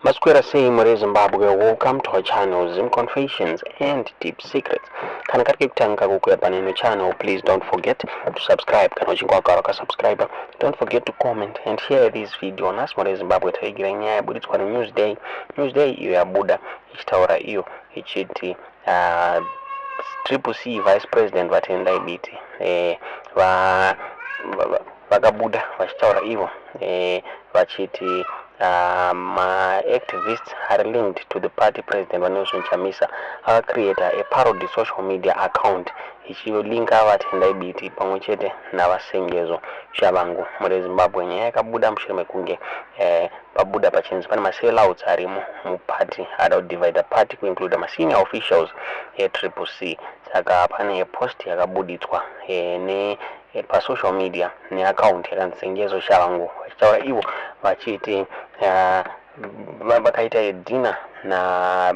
Maswera sei muri Zimbabwe? Welcome to our channel, Zim Confessions and Deep Secrets. Kana kari kekutanga kukuya paneno channel, please don't forget to subscribe. Kana uchinge wagara wakasubscribe, don't forget to comment and share this video. Nhasi muri Zimbabwe taigira nyaya yaburitswa neNewsday. Newsday iyo yabuda ichitaura iyo ichiti Triple C Vice President vaTendai Biti vakabuda vachitaura ivo vachiti maactivists are linked to the party president vaNelson Chamisa akacreata a parody social media account ichilinka vaTendai Biti pamwe chete navaSengezo Tshabangu. Muri Zimbabwe, nyaya yakabuda mushure mekunge pabuda pachinzi pane masellouts arimo muparty ada kudivide party, kuincluda masenior officials eTriple C. Saka pane post yakabuditswa ne pasocial media neaccount yakanzi Sengezo Tshabangu, vachitaura ivo vachiti vakaita dinner na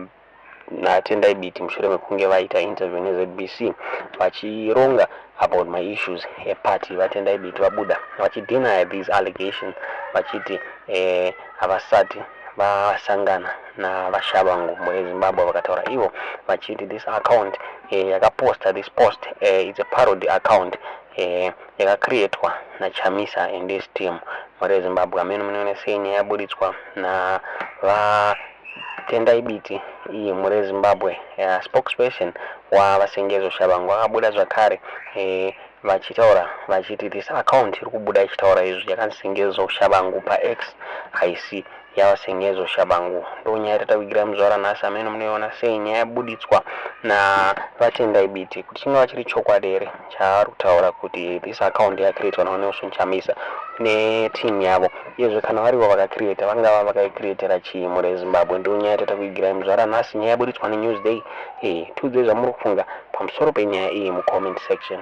naTendai Biti mushure mekunge vaita interview neZBC vachironga about maissues eparty. VaTendai Biti vabuda vachideny these allegations, vachiti havasati vasangana navaTshabangu. MureZimbabwe, vakataura ivo vachiti this account yakaposta this post it's a parody account yakacreatwa naChamisa and his team. MureZimbabwe, amene munoona sei nyaya yaburitswa navaTendai Biti iye? Muri Zimbabwe, spokesperson wavaSengezo Tshabangu akabuda zvakare vachitaura vachiti this account iri kubuda ichitaura izvi yakanzi Sengezo Tshabangu paX haisi yavaSengezo Tshabangu. Ndo nyaya yatatakuigira muzuva ranhasi. Amene munoiona sei nyaya yabuditswa navaTendai Biti, kuti chingava chiri chokwadi here chavari kutaura kuti this account yakacreatwa naVaNelson Chamisa neteam yavo? Uyezve kana varivo vakacreata, vangava vakaicreatera chii? Muri Zimbabwe, ndo nyaya yatatakuigirai muzuva ranhasi, nyaya yaburitswa neNewsday. Tiudzei zvamuri kufunga pamusoro penyaya iyi mucomment section.